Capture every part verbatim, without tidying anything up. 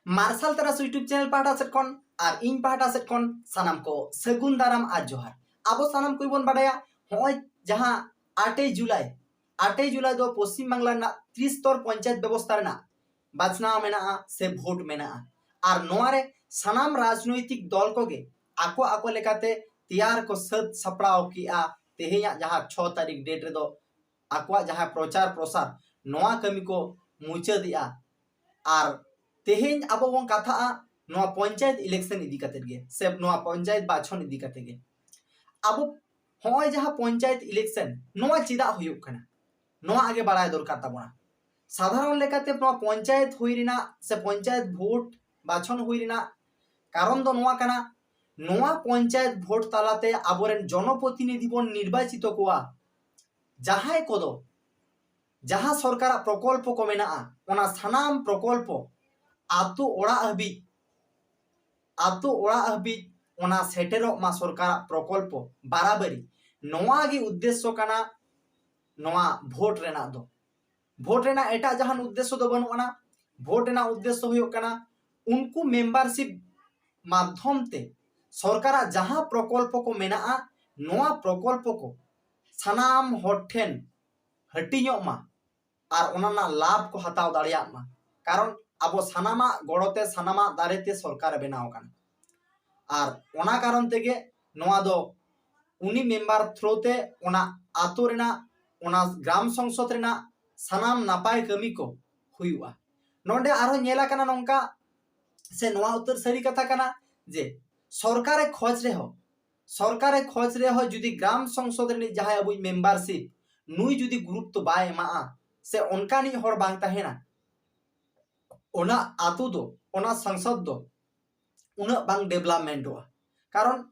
ᱢᱟᱨᱥᱟᱞ ᱛᱟᱨᱟᱥ YouTube channel ᱯᱟᱦᱴᱟ ᱥᱮᱫ ᱠᱷᱚᱱ ᱟᱨ ᱤᱧ ᱯᱟᱦᱴᱟ ᱥᱮᱫ ᱠᱷᱚᱱ ᱥᱟᱱᱟᱢ ᱠᱚ ᱥᱟᱹᱜᱩᱱ ᱫᱟᱨᱟᱢ ᱟᱨ ᱡᱚᱦᱟᱨ᱾ ᱟᱵᱚ ᱥᱟᱱᱟᱢ ᱠᱚᱜᱮ ᱵᱚᱱ ᱵᱟᱰᱟᱭᱟ, ᱱᱚᱜᱼᱚᱭ ᱡᱟᱦᱟᱸ ᱟᱴᱮᱭ ᱡᱩᱞᱟᱭ, ᱟᱴᱮᱭ ᱡᱩᱞᱟᱭ ᱫᱚ ᱯᱚᱥᱪᱤᱢ ᱵᱟᱝᱞᱟ ᱨᱮᱱᱟᱜ ᱛᱨᱤᱥᱛᱚᱨ ᱯᱚᱧᱪᱟᱭᱮᱛ ᱵᱮᱵᱚᱥᱛᱷᱟ ᱨᱮᱱᱟᱜ ᱵᱟᱪᱷᱱᱟᱣ ᱢᱮᱱᱟᱜᱼᱟ ᱥᱮ ᱵᱷᱳᱴ ᱢᱮᱱᱟᱜᱼᱟ᱾ ᱟᱨ ᱱᱚᱣᱟ ᱨᱮ ᱥᱟᱱᱟᱢ ᱨᱟᱡᱽᱱᱳᱭᱛᱤᱠ ᱫᱚᱞ ᱠᱚᱜᱮ ᱟᱠᱚ ᱟᱠᱚ ᱞᱮᱠᱟᱛᱮ ᱛᱮᱭᱟᱨ ᱠᱚ ᱥᱟᱹᱛ ᱥᱟᱯᱲᱟᱣ ᱠᱮᱜᱼᱟ᱾ ᱛᱮᱦᱮᱧᱟᱜ ᱡᱟᱦᱟᱸ ᱪᱷᱚ ᱛᱟᱹᱨᱤᱠᱷ ᱰᱮᱴ ᱨᱮᱫᱚ ᱟᱠᱚᱣᱟᱜ ᱡᱟᱦᱟᱸ ᱯᱨᱚᱪᱟᱨ ᱯᱨᱚᱥᱟᱨ, ᱱᱚᱣᱟ ᱠᱟᱹᱢᱤ ᱠᱚ ᱢᱩᱪᱟᱹᱫᱮᱜᱼᱟ᱾ ᱟᱨ ᱛᱮᱦᱮᱧ ᱟᱵᱚ ᱵᱚᱱ ᱠᱟᱛᱷᱟᱜᱼᱟ ᱱᱚᱣᱟ ᱯᱚᱧᱪᱟᱭᱮᱛ ᱤᱞᱮᱠᱥᱚᱱ ᱤᱫᱤ ᱠᱟᱛᱮᱫ ᱜᱮ, ᱥᱮ ᱱᱚᱣᱟ ᱯᱚᱧᱪᱟᱭᱮᱛ ᱵᱟᱪᱷᱚᱱ ᱤᱫᱤ ᱠᱟᱛᱮᱫ ᱜᱮ᱾ ᱟᱵᱚ ᱦᱚᱸᱜᱼᱚᱭ ᱡᱟᱦᱟᱸ ᱯᱚᱧᱪᱟᱭᱮᱛ ᱤᱞᱮᱠᱥᱚᱱ, ᱱᱚᱣᱟ ᱪᱮᱫᱟᱜ ᱦᱩᱭᱩᱜ ᱠᱟᱱᱟ, ᱱᱚᱣᱟ ᱟᱜᱮ ᱵᱟᱲᱟᱭ ᱫᱚᱨᱠᱟᱨ ᱛᱟᱵᱚᱱᱟ᱾ ᱥᱟᱫᱷᱟᱨᱚᱱ ᱞᱮᱠᱟᱛᱮ ᱱᱚᱣᱟ ᱯᱚᱧᱪᱟᱭᱮᱛ ᱦᱩᱭ ᱨᱮᱱᱟᱜ ᱥᱮ ᱯᱚᱧᱪᱟᱭᱮᱛ ᱵᱷᱳᱴ ᱵᱟᱪᱷᱚᱱ ᱦᱩᱭ ᱨᱮᱱᱟᱜ ᱠᱟᱨᱚᱱ ᱫᱚ ᱱᱚᱣᱟ ᱠᱟᱱᱟ, ᱱᱚᱣᱟ ᱯᱚᱧᱪᱟᱭᱮᱛ ᱵᱷᱳᱴ ᱛᱟᱞᱟᱛᱮ ᱟᱵᱚᱨᱮᱱ ᱡᱚᱱᱚᱯᱨᱚᱛᱤᱱᱤᱫᱷᱤ ᱵᱚᱱ ᱱᱤᱨᱵᱟᱪᱤᱛᱚ ᱠᱚᱣᱟ, ᱡᱟᱦᱟᱸᱭ ᱠᱚᱫᱚ ᱡᱟᱦᱟᱸ ᱥᱚᱨᱠᱟᱨᱟᱜ ᱯᱨᱚᱠᱚᱞᱯᱚ ᱠᱚ ᱢᱮᱱᱟᱜᱼᱟ, ᱚᱱᱟ ᱥᱟᱱᱟᱢ ᱯᱨᱚᱠᱚᱞᱯᱚ ᱟᱛᱳ ᱚᱲᱟᱜ ᱦᱟᱹᱵᱤᱡ, ᱟᱛᱳ ᱚᱲᱟᱜ ᱦᱟᱹᱵᱤᱡ ᱚᱱᱟ ᱥᱮᱴᱮᱨᱚᱜ ᱢᱟ ᱥᱚᱨᱠᱟᱨᱟᱜ ᱯᱨᱚᱠᱚᱞᱯᱚ ᱵᱟᱨᱟᱵᱟᱨᱤ᱾ ᱱᱚᱣᱟ ᱜᱮ ᱩᱫᱽᱫᱮᱥᱥᱚ ᱠᱟᱱᱟ ᱱᱚᱣᱟ ᱵᱷᱳᱴ ᱨᱮᱱᱟᱜ ᱫᱚ᱾ ᱵᱷᱳᱴ ᱨᱮᱱᱟᱜ ᱮᱴᱟᱜ ᱡᱟᱦᱟᱱ ᱩᱫᱽᱫᱮᱥᱥᱚ ᱫᱚ ᱵᱟᱹᱱᱩᱜ ᱟᱱᱟ᱾ ᱵᱷᱳᱴ ᱨᱮᱱᱟᱜ ᱩᱫᱽᱫᱮᱥᱥᱚ ᱦᱩᱭᱩᱜ ᱠᱟᱱᱟ ᱩᱱᱠᱩ ᱢᱮᱢᱵᱟᱨᱥᱤᱯ ᱢᱟᱫᱽᱫᱷᱚᱢ ᱛᱮ ᱥᱚᱨᱠᱟᱨᱟᱜ ᱡᱟᱦᱟᱸ ᱯᱨᱚᱠᱚᱞᱯᱚ ᱠᱚ ᱢᱮᱱᱟᱜᱼᱟ, ᱱᱚᱣᱟ ᱯᱨᱚᱠᱚᱞᱯᱚ ᱠᱚ ᱥᱟᱱᱟᱢ ᱦᱚᱲ ᱴᱷᱮᱱ ᱦᱟᱹᱴᱤᱧᱚᱜ ᱢᱟ ᱟᱨ ᱚᱱᱟ ᱨᱮᱱᱟᱜ ᱞᱟᱵᱷ ᱠᱚ ᱦᱟᱛᱟᱣ ᱫᱟᱲᱮᱭᱟᱜ ᱢᱟ᱾ ᱠᱟᱨᱚᱱ ᱟᱵᱚ ᱥᱟᱱᱟᱢᱟᱜ ᱜᱚᱲᱚ ᱛᱮ, ᱥᱟᱱᱟᱢᱟᱜ ᱫᱟᱨᱮ ᱛᱮ ᱥᱚᱨᱠᱟᱨ ᱵᱮᱱᱟᱣ ᱟᱠᱟᱱᱟ᱾ ᱟᱨ ᱚᱱᱟ ᱠᱟᱨᱚᱱ ᱛᱮᱜᱮ ᱱᱚᱣᱟ ᱫᱚ ᱩᱱᱤ ᱢᱮᱢᱵᱟᱨ ᱛᱷᱨᱳ ᱛᱮ ᱚᱱᱟ ᱟᱛᱳ ᱨᱮᱱᱟᱜ, ᱚᱱᱟ ᱜᱨᱟᱢ ᱥᱚᱝᱥᱚᱫ ᱨᱮᱱᱟᱜ ᱥᱟᱱᱟᱢ ᱱᱟᱯᱟᱭ ᱠᱟᱹᱢᱤ ᱠᱚ ᱦᱩᱭᱩᱜᱼᱟ᱾ ᱱᱚᱰᱮ ᱟᱨᱦᱚᱸ ᱧᱮᱞ ᱟᱠᱟᱱᱟ ᱱᱚᱝᱠᱟ, ᱥᱮ ᱱᱚᱣᱟ ᱩᱛᱟᱹᱨ ᱥᱟᱹᱨᱤ ᱠᱟᱛᱷᱟ ᱠᱟᱱᱟ, ᱡᱮ ᱥᱚᱨᱠᱟᱨᱮ ᱠᱷᱚᱡᱽ ᱨᱮᱦᱚᱸ, ᱥᱚᱨᱠᱟᱨᱮ ᱠᱷᱚᱡᱽ ᱨᱮᱦᱚᱸ ᱡᱩᱫᱤ ᱜᱨᱟᱢ ᱥᱚᱝᱥᱚᱫ ᱨᱤᱱᱤᱡ ᱡᱟᱦᱟᱸᱭ ᱟᱵᱚᱭᱤᱡ ᱢᱮᱢᱵᱟᱨᱥᱤᱯ, ᱱᱩᱭ ᱡᱩᱫᱤ ᱜᱩᱨᱩᱛᱛᱚ ᱵᱟᱭ ᱮᱢᱟᱜᱼᱟ ᱥᱮ ᱚᱱᱠᱟᱱᱤᱡ ᱦᱚᱲ ᱵᱟᱝ ᱛᱟᱦᱮᱱᱟ, ᱚᱱᱟ ᱟᱛᱳ ᱫᱚ, ᱚᱱᱟ ᱥᱚᱝᱥᱚᱫ ᱫᱚ ᱩᱱᱟᱹᱜ ᱵᱟᱝ ᱰᱮᱵᱷᱞᱚᱯᱢᱮᱱᱴᱚᱜᱼᱟ᱾ ᱠᱟᱨᱚᱱ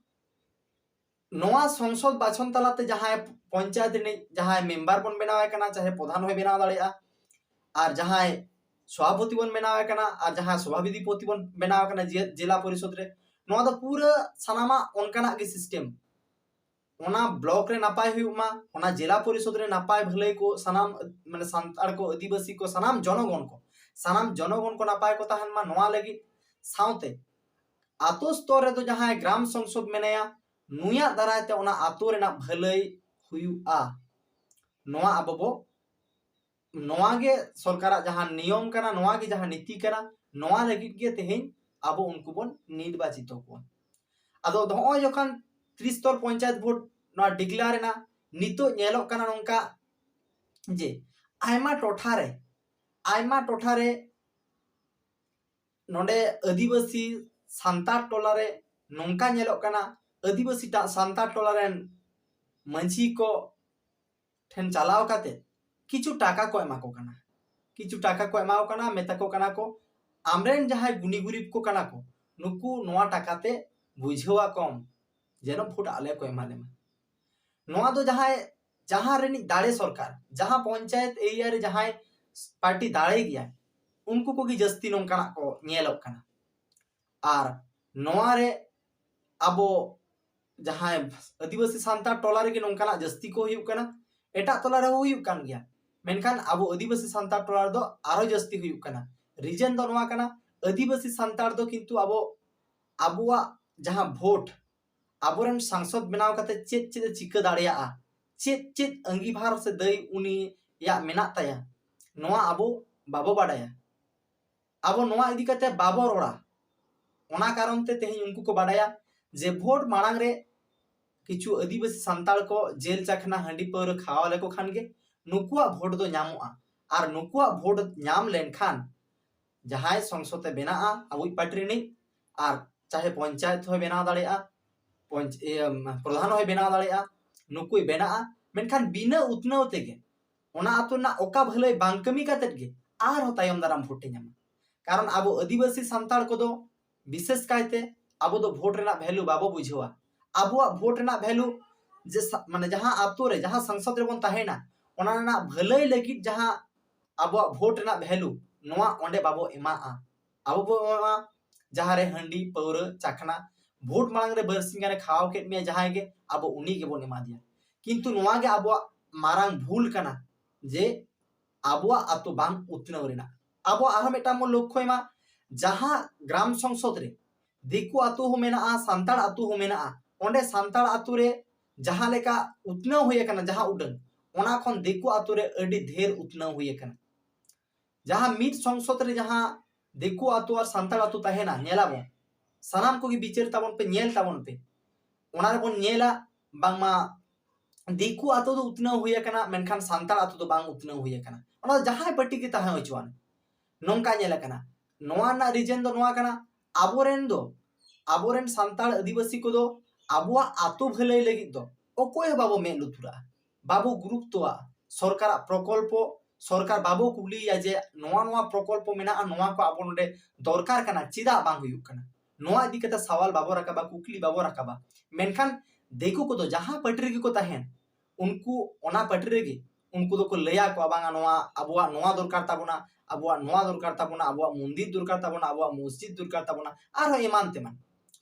ᱱᱚᱣᱟ ᱥᱚᱝᱥᱚᱫ ᱵᱟᱪᱷᱚᱱ ᱛᱟᱞᱟᱛᱮ ᱡᱟᱦᱟᱸᱭ ᱯᱚᱧᱪᱟᱭᱮᱛ ᱨᱤᱱᱤᱡ ᱡᱟᱦᱟᱸᱭ ᱢᱮᱢᱵᱟᱨ ᱵᱚᱱ ᱵᱮᱱᱟᱣ ᱮ ᱠᱟᱱᱟ, ᱪᱟᱦᱮ ᱯᱨᱚᱫᱷᱟᱱ ᱦᱚᱸᱭ ᱵᱮᱱᱟᱣ ᱫᱟᱲᱮᱭᱟᱜᱼᱟ, ᱟᱨ ᱡᱟᱦᱟᱸᱭ ᱥᱚᱵᱷᱟᱯᱚᱛᱤ ᱵᱚᱱ ᱵᱮᱱᱟᱣ ᱮ ᱠᱟᱱᱟ, ᱟᱨ ᱡᱟᱦᱟᱸᱭ ᱥᱚᱵᱷᱟᱯᱚᱛᱤ ᱵᱚᱱ ᱵᱮᱱᱟᱣ ᱮ ᱠᱟᱱᱟ ᱡᱮ-, ᱡᱮᱞᱟ ᱯᱚᱨᱤᱥᱚᱫ ᱨᱮ, ᱱᱚᱣᱟ ᱫᱚ ᱯᱩᱨᱟᱹ ᱥᱟᱱᱟᱢᱟᱜ ᱚᱱᱠᱟᱱᱟᱜ ᱜᱮ ᱥᱤᱥᱴᱮᱢ᱾ ᱚᱱᱟ ᱵᱞᱚᱠ ᱨᱮ ᱱᱟᱯᱟᱭ ᱦᱩᱭᱩᱜ ᱢᱟ, ᱚᱱᱟ ᱡᱮᱞᱟ ᱯᱚᱨᱤᱥᱚᱫ ᱨᱮ ᱱᱟᱯᱟᱭ ᱵᱷᱟᱹᱞᱟᱹᱭ ᱠᱚ ᱥᱟᱱᱟᱢ, ᱢᱟᱱᱮ, ᱥᱟᱱᱛᱟᱲ ᱠᱚ, ᱟᱹᱫᱤᱵᱟᱹᱥᱤ ᱠᱚ, ᱥᱟᱱᱟᱢ ᱡᱚᱱᱚᱜᱚᱱ ᱠᱚ, ᱥᱟᱱᱟᱢ ᱡᱚᱱᱚᱜᱚᱱ ᱠᱚ ᱱᱟᱯᱟᱭ ᱠᱚ ᱛᱟᱦᱮᱱ ᱢᱟ, ᱱᱚᱣᱟ ᱞᱟᱹᱜᱤᱫ᱾ ᱥᱟᱶᱛᱮ ᱟᱛᱳ ᱥᱛᱚᱨ ᱨᱮᱫᱚ ᱡᱟᱦᱟᱸᱭ ᱜᱨᱟᱢ ᱥᱚᱝᱥᱚᱫ ᱢᱮᱱᱟᱭᱟ, ᱱᱩᱭᱟᱜ ᱫᱟᱨᱟᱭ ᱛᱮ ᱚᱱᱟ ᱟᱛᱳ ᱨᱮᱱᱟᱜ ᱵᱷᱟᱹᱞᱟᱹᱭ ᱦᱩᱭᱩᱜᱼᱟ᱾ ᱱᱚᱣᱟ ᱟᱵᱚ ᱵᱚ, ᱱᱚᱣᱟ ᱜᱮ ᱥᱚᱨᱠᱟᱨᱟᱜ ᱡᱟᱦᱟᱸ ᱱᱤᱭᱚᱢ ᱠᱟᱱᱟ, ᱱᱚᱣᱟ ᱜᱮ ᱡᱟᱦᱟᱸ ᱱᱤᱛᱤ ᱠᱟᱱᱟ, ᱱᱚᱣᱟ ᱞᱟᱹᱜᱤᱫ ᱜᱮ ᱛᱮᱦᱮᱧ ᱟᱵᱚ ᱩᱱᱠᱩ ᱵᱚᱱ ᱱᱤᱨᱵᱟᱪᱤᱛᱚ ᱠᱚᱣᱟ᱾ ᱟᱫᱚ ᱱᱚᱜᱼᱚᱭ ᱡᱚᱠᱷᱚᱱ ᱛᱨᱤᱥᱛᱚᱨ ᱯᱚᱧᱪᱟᱭᱮᱛ ᱵᱷᱳᱴ ᱱᱚᱣᱟ declare ᱮᱱᱟ, ᱱᱤᱛᱚᱜ ᱧᱮᱞᱚᱜ ᱠᱟᱱᱟ ᱱᱚᱝᱠᱟ ᱡᱮ ᱟᱭᱢᱟ ᱴᱚᱴᱷᱟ ᱨᱮ, ᱟᱭᱢᱟ ᱴᱚᱴᱷᱟ ᱨᱮ ᱱᱚᱰᱮ ᱟᱹᱫᱤᱵᱟᱹᱥᱤ ᱥᱟᱱᱛᱟᱲ ᱴᱚᱞᱟ ᱨᱮ ᱱᱚᱝᱠᱟ ᱧᱮᱞᱚᱜ ᱠᱟᱱᱟ, ᱟᱹᱫᱤᱵᱟᱹᱥᱤ ᱴᱟ-, ᱥᱟᱱᱛᱟᱲ ᱴᱚᱞᱟ ᱨᱮᱱ ᱢᱟᱹᱡᱷᱤ ᱠᱚ ᱴᱷᱮᱱ ᱪᱟᱞᱟᱣ ᱠᱟᱛᱮ ᱠᱤᱪᱷᱩ ᱴᱟᱠᱟ ᱠᱚ ᱮᱢᱟ ᱠᱚ ᱠᱟᱱᱟ, ᱠᱤᱪᱷᱩ ᱴᱟᱠᱟ ᱠᱚ ᱮᱢᱟ ᱠᱚ ᱠᱟᱱᱟ, ᱢᱮᱛᱟ ᱠᱚ ᱠᱟᱱᱟ ᱠᱚ, "ᱟᱢᱨᱮᱱ ᱡᱟᱦᱟᱸᱭ ᱜᱩᱱᱤ ᱜᱩᱨᱤᱵ ᱠᱚ ᱠᱟᱱᱟ ᱠᱚ, ᱱᱩᱠᱩ ᱱᱚᱣᱟ ᱴᱟᱠᱟ ᱛᱮ ᱵᱩᱡᱷᱟᱹᱣ ᱟᱠᱚᱢ, ᱡᱮᱱᱚ ᱵᱷᱳᱴ ᱟᱞᱮ ᱠᱚ ᱮᱢᱟ ᱞᱮᱢᱟ᱾" ᱱᱚᱣᱟ ᱫᱚ ᱡᱟᱦᱟᱸᱭ, ᱡᱟᱦᱟᱸ ᱨᱤᱱᱤᱡ ᱫᱟᱲᱮ ᱥᱚᱨᱠᱟᱨ, ᱡᱟᱦᱟᱸ ᱯᱚᱧᱪᱟᱭᱮᱛ area ᱨᱮ ᱡᱟᱦᱟᱸᱭ ᱯᱟᱨᱴᱤ ᱫᱟᱲᱮ ᱜᱮᱭᱟᱭ, ᱩᱱᱠᱩ ᱠᱚᱜᱮ ᱡᱟᱹᱥᱛᱤ ᱱᱚᱝᱠᱟᱱᱟᱜ ᱠᱚ ᱧᱮᱞᱚᱜ ᱠᱟᱱᱟ᱾ ᱟᱨ ᱱᱚᱣᱟ ᱨᱮ ᱟᱵᱚ ᱡᱟᱦᱟᱸᱭ ᱟᱹᱫᱤᱵᱟᱹᱥᱤ ᱥᱟᱱᱛᱟᱲ ᱴᱚᱞᱟ ᱨᱮᱜᱮ ᱱᱚᱝᱠᱟᱱᱟᱜ ᱡᱟᱹᱥᱛᱤ ᱠᱚ ᱦᱩᱭᱩᱜ ᱠᱟᱱᱟ, ᱮᱴᱟᱜ ᱴᱚᱞᱟ ᱨᱮᱦᱚᱸ ᱦᱩᱭᱩᱜ ᱠᱟᱱ ᱜᱮᱭᱟ, ᱢᱮᱱᱠᱷᱟᱱ ᱟᱵᱚ ᱟᱹᱫᱤᱵᱟᱹᱥᱤ ᱥᱟᱱᱛᱟᱲ ᱴᱚᱞᱟ ᱨᱮᱫᱚ ᱟᱨᱚ ᱡᱟᱹᱥᱛᱤ ᱦᱩᱭᱩᱜ ᱠᱟᱱᱟ᱾ Reason ᱫᱚ ᱱᱚᱣᱟ ᱠᱟᱱᱟ, ᱟᱹᱫᱤᱵᱟᱹᱥᱤ ᱥᱟᱱᱛᱟᱲ ᱫᱚ ᱠᱤᱱᱛᱩ ᱟᱵᱚ, ᱟᱵᱚᱣᱟᱜ ᱡᱟᱦᱟᱸ ᱵᱷᱳᱴ, ᱟᱵᱚᱨᱮᱱ ᱥᱟᱝᱥᱚᱫ ᱵᱮᱱᱟᱣ ᱠᱟᱛᱮ ᱪᱮᱫ ᱪᱮᱫ ᱮ ᱪᱤᱠᱟᱹ ᱫᱟᱲᱮᱭᱟᱜᱼᱟ, ᱪᱮᱫ ᱪᱮᱫ ᱟᱸᱜᱤᱵᱷᱟᱨ ᱥᱮ ᱫᱟᱹᱭ ᱩᱱᱤᱭᱟᱜ ᱢᱮᱱᱟᱜ ᱛᱟᱭᱟ, ᱱᱚᱣᱟ ᱟᱵᱚ ᱵᱟᱵᱚ ᱵᱟᱰᱟᱭᱟ᱾ ᱟᱵᱚ ᱱᱚᱣᱟ ᱤᱫᱤ ᱠᱟᱛᱮ ᱵᱟᱵᱚ ᱨᱚᱲᱟ᱾ ᱚᱱᱟ ᱠᱟᱨᱚᱱ ᱛᱮ ᱛᱮᱦᱮᱧ ᱩᱱᱠᱩ ᱠᱚ ᱵᱟᱰᱟᱭᱟ ᱡᱮ ᱵᱷᱳᱴ ᱢᱟᱲᱟᱝ ᱨᱮ ᱠᱤᱪᱷᱩ ᱟᱹᱫᱤᱵᱟᱹᱥᱤ ᱥᱟᱱᱛᱟᱲ ᱠᱚ ᱡᱮᱞ ᱪᱟᱠᱷᱱᱟ, ᱦᱟᱺᱰᱤ ᱯᱟᱹᱣᱨᱟᱹ ᱠᱷᱟᱣᱟᱣ ᱞᱮᱠᱚ ᱠᱷᱟᱱ ᱜᱮ ᱱᱩᱠᱩᱣᱟᱜ ᱵᱷᱳᱴ ᱫᱚ ᱧᱟᱢᱚᱜᱼᱟ᱾ ᱟᱨ ᱱᱩᱠᱩᱣᱟᱜ ᱵᱷᱳᱴ ᱧᱟᱢ ᱞᱮᱱᱠᱷᱟᱱ ᱡᱟᱦᱟᱸᱭ ᱥᱚᱝᱥᱚᱫ ᱮ ᱵᱮᱱᱟᱜᱼᱟ ᱟᱵᱚᱭᱤᱡ ᱯᱟᱨᱴᱤ ᱨᱤᱱᱤᱡ, ᱟᱨ ᱪᱟᱦᱮ ᱯᱚᱧᱪᱟᱭᱮᱛ ᱦᱚᱸᱭ ᱵᱮᱱᱟᱣ ᱫᱟᱲᱮᱭᱟᱜᱼᱟ, ᱯᱚᱧᱪ-, ᱤᱭᱟᱹ, ᱯᱨᱚᱫᱷᱟᱱ ᱦᱚᱸᱭ ᱵᱮᱱᱟᱣ ᱫᱟᱲᱮᱭᱟᱜᱼᱟ, ᱱᱩᱠᱩᱭ ᱵᱮᱱᱟᱜᱼᱟ᱾ ᱢᱮᱱᱠᱷᱟᱱ ᱵᱤᱱᱟᱹ ᱩᱛᱱᱟᱹᱣ ᱛᱮᱜᱮ, ᱚᱱᱟ ᱟᱛᱳ ᱨᱮᱱᱟᱜ ᱚᱠᱟ ᱵᱷᱟᱹᱞᱟᱹᱭ ᱵᱟᱝ ᱠᱟᱹᱢᱤ ᱠᱟᱛᱮᱫ ᱜᱮ ᱟᱨᱦᱚᱸ ᱛᱟᱭᱚᱢ ᱫᱟᱨᱟᱢ ᱵᱷᱳᱴ ᱮ ᱧᱟᱢᱟ᱾ ᱠᱟᱨᱚᱱ ᱟᱵᱚ ᱟᱹᱫᱤᱵᱟᱹᱥᱤ ᱥᱟᱱᱛᱟᱲ ᱠᱚᱫᱚ ᱵᱤᱥᱮᱥ ᱠᱟᱭᱛᱮ ᱟᱵᱚ ᱫᱚ ᱵᱷᱳᱴ ᱨᱮᱱᱟᱜ value ᱵᱟᱵᱚ ᱵᱩᱡᱷᱟᱹᱣᱟ᱾ ᱟᱵᱚᱣᱟᱜ ᱵᱷᱳᱴ ᱨᱮᱱᱟᱜ value ᱡᱮ ᱥᱟ-, ᱢᱟᱱᱮ ᱡᱟᱦᱟᱸ ᱟᱛᱳ ᱨᱮ, ᱡᱟᱦᱟᱸ ᱥᱚᱝᱥᱚᱫ ᱨᱮᱵᱚᱱ ᱛᱟᱦᱮᱱᱟ, ᱚᱱᱟ ᱨᱮᱱᱟᱜ ᱵᱷᱟᱹᱞᱟᱹᱭ ᱞᱟᱹᱜᱤᱫ ᱡᱟᱦᱟᱸ ᱟᱵᱚᱣᱟᱜ ᱵᱷᱳᱴ ᱨᱮᱱᱟᱜ value, ᱱᱚᱣᱟ ᱚᱸᱰᱮ ᱵᱟᱵᱚ ᱮᱢᱟᱜᱼᱟ᱾ ᱟᱵᱚ ᱵᱚ ᱮᱢᱟᱜᱼᱟ ᱡᱟᱦᱟᱸ ᱨᱮ ᱦᱟᱺᱰᱤ, ᱯᱟᱹᱣᱨᱟᱹ, ᱪᱟᱠᱷᱱᱟ, ᱵᱷᱳᱴ ᱢᱟᱲᱟᱝ ᱨᱮ ᱵᱟᱨᱥᱤᱧ ᱜᱟᱱᱮ ᱠᱷᱟᱣᱟᱣ ᱠᱮᱫ ᱢᱮᱭᱟ ᱡᱟᱦᱟᱸᱭ ᱜᱮ, ᱟᱵᱚ ᱩᱱᱤ ᱜᱮᱵᱚᱱ ᱮᱢᱟ ᱫᱮᱭᱟ᱾ ᱠᱤᱱᱛᱩ ᱱᱚᱣᱟ ᱜᱮ ᱟᱵᱚᱣᱟᱜ ᱢᱟᱨᱟᱝ ᱵᱷᱩᱞ ᱠᱟᱱᱟ, ᱡᱮ ᱟᱵᱚᱣᱟᱜ ᱟᱛᱳ ᱵᱟᱝ ᱩᱛᱱᱟᱹᱣ ᱨᱮᱱᱟᱜ᱾ ᱟᱵᱚ ᱟᱨᱦᱚᱸ ᱢᱤᱫᱴᱟᱝ ᱵᱚᱱ ᱞᱚᱠᱠᱷᱚᱭ ᱢᱟ, ᱡᱟᱦᱟᱸ ᱜᱨᱟᱢ ᱥᱚᱝᱥᱚᱫ ᱨᱮ ᱫᱤᱠᱩ ᱟᱹᱛᱩ ᱦᱚᱸ ᱢᱮᱱᱟᱜᱼᱟ, ᱥᱟᱱᱛᱟᱲ ᱟᱹᱛᱩ ᱦᱚᱸ ᱢᱮᱱᱟᱜᱼᱟ, ᱚᱸᱰᱮ ᱥᱟᱱᱛᱟᱲ ᱟᱹᱛᱩ ᱨᱮ ᱡᱟᱦᱟᱸ ᱞᱮᱠᱟ ᱩᱛᱱᱟᱹᱣ ᱦᱩᱭ ᱟᱠᱟᱱᱟ ᱡᱟᱦᱟᱸ ᱩᱰᱟᱹᱝ, ᱚᱱᱟ ᱠᱷᱚᱱ ᱫᱤᱠᱩ ᱟᱹᱛᱩ ᱨᱮ ᱟᱹᱰᱤ ᱰᱷᱮᱨ ᱩᱛᱱᱟᱹᱣ ᱦᱩᱭ ᱟᱠᱟᱱᱟ᱾ ᱡᱟᱦᱟᱸ ᱢᱤᱫ ᱥᱚᱝᱥᱚᱫ ᱨᱮ ᱡᱟᱦᱟᱸ ᱫᱤᱠᱩ ᱟᱹᱛᱩ ᱟᱨ ᱥᱟᱱᱛᱟᱲ ᱟᱹᱛᱩ ᱛᱟᱦᱮᱱᱟ, ᱧᱮᱞᱟᱵᱚᱱ, ᱥᱟᱱᱟᱢ ᱠᱚᱜᱮ ᱵᱤᱪᱟᱹᱨ ᱛᱟᱵᱚᱱ ᱯᱮ, ᱧᱮᱞ ᱛᱟᱵᱚᱱ ᱯᱮ, ᱚᱱᱟ ᱨᱮᱵᱚᱱ ᱧᱮᱞᱟ ᱵᱟᱝᱢᱟ ᱫᱤᱠᱩ ᱟᱹᱛᱩ ᱫᱚ ᱩᱛᱱᱟᱹᱣ ᱦᱩᱭ ᱟᱠᱟᱱᱟ, ᱢᱮᱱᱠᱷᱟᱱ ᱥᱟᱱᱛᱟᱲ ᱟᱹᱛᱩ ᱫᱚ ᱵᱟᱝ ᱩᱛᱱᱟᱹᱣ ᱦᱩᱭ ᱟᱠᱟᱱᱟ᱾ ᱚᱱᱟ ᱫᱚ ᱡᱟᱦᱟᱸᱭ ᱯᱟᱹᱴᱤ ᱜᱮ ᱛᱟᱦᱮᱸ ᱦᱚᱪᱚᱣᱟᱱ, ᱱᱚᱝᱠᱟ ᱧᱮᱞ ᱟᱠᱟᱱᱟ᱾ ᱱᱚᱣᱟ ᱨᱮᱱᱟᱜ ᱨᱤᱡᱮᱱ ᱫᱚ ᱱᱚᱣᱟ ᱠᱟᱱᱟ, ᱟᱵᱚᱨᱮᱱ ᱫᱚ, ᱟᱵᱚᱨᱮᱱ ᱥᱟᱱᱛᱟᱲ ᱟᱹᱫᱤᱵᱟᱹᱥᱤ ᱠᱚᱫᱚ ᱟᱵᱚᱣᱟᱜ ᱟᱹᱛᱩ ᱵᱷᱟᱹᱞᱟᱹᱭ ᱞᱟᱹᱜᱤᱫ ᱫᱚ ᱚᱠᱚᱭ ᱦᱚᱸ ᱵᱟᱵᱚ ᱢᱮᱫ ᱞᱩᱛᱩᱨᱟᱜᱼᱟ, ᱵᱟᱵᱚ ᱜᱩᱨᱩᱛᱛᱚᱣᱟᱜᱼᱟ᱾ ᱥᱚᱨᱠᱟᱨᱟᱜ ᱯᱨᱚᱠᱚᱞᱯᱚ, ᱥᱚᱨᱠᱟᱨ ᱵᱟᱵᱚ ᱠᱩᱞᱤᱭᱮᱭᱟ ᱡᱮ ᱱᱚᱣᱟ ᱱᱚᱣᱟ ᱯᱨᱚᱠᱚᱞᱯᱚ ᱢᱮᱱᱟᱜᱼᱟ, ᱱᱚᱣᱟ ᱠᱚ ᱟᱵᱚ ᱱᱚᱰᱮ ᱫᱚᱨᱠᱟᱨ ᱠᱟᱱᱟ, ᱪᱮᱫᱟᱜ ᱵᱟᱝ ᱦᱩᱭᱩᱜ ᱠᱟᱱᱟ? ᱱᱚᱣᱟ ᱤᱫᱤ ᱠᱟᱛᱮ ᱥᱟᱣᱟᱞ ᱵᱟᱵᱚ ᱨᱟᱠᱟᱵᱟ, ᱠᱩᱠᱞᱤ ᱵᱟᱵᱚ ᱨᱟᱠᱟᱵᱟ᱾ ᱢᱮᱱᱠᱷᱟᱱ ᱫᱤᱠᱩ ᱠᱚᱫᱚ ᱡᱟᱦᱟᱸ ᱯᱟᱹᱴᱤ ᱨᱮᱜᱮ ᱠᱚ ᱛᱟᱦᱮᱱ, ᱩᱱᱠᱩ ᱚᱱᱟ ᱯᱟᱹᱴᱤ ᱨᱮᱜᱮ ᱩᱱᱠᱩ ᱫᱚᱠᱚ ᱞᱟᱹᱭᱟ ᱠᱚᱣᱟ, ᱵᱟᱝᱟ, ᱱᱚᱣᱟ ᱟᱵᱚᱣᱟᱜ ᱱᱚᱣᱟ ᱫᱚᱨᱠᱟᱨ ᱛᱟᱵᱚᱱᱟ, ᱟᱵᱚᱣᱟᱜ ᱱᱚᱣᱟ ᱫᱚᱨᱠᱟᱨ ᱛᱟᱵᱚᱱᱟ, ᱟᱵᱚᱣᱟᱜ ᱢᱚᱱᱫᱤᱨ ᱫᱚᱨᱠᱟᱨ ᱛᱟᱵᱚᱱᱟ, ᱟᱵᱚᱣᱟᱜ ᱢᱚᱥᱡᱤᱫ ᱫᱚᱨᱠᱟᱨ ᱛᱟᱵᱚᱱᱟ, ᱟᱨᱦᱚᱸ ᱮᱢᱟᱱ ᱛᱮᱢᱟᱱ᱾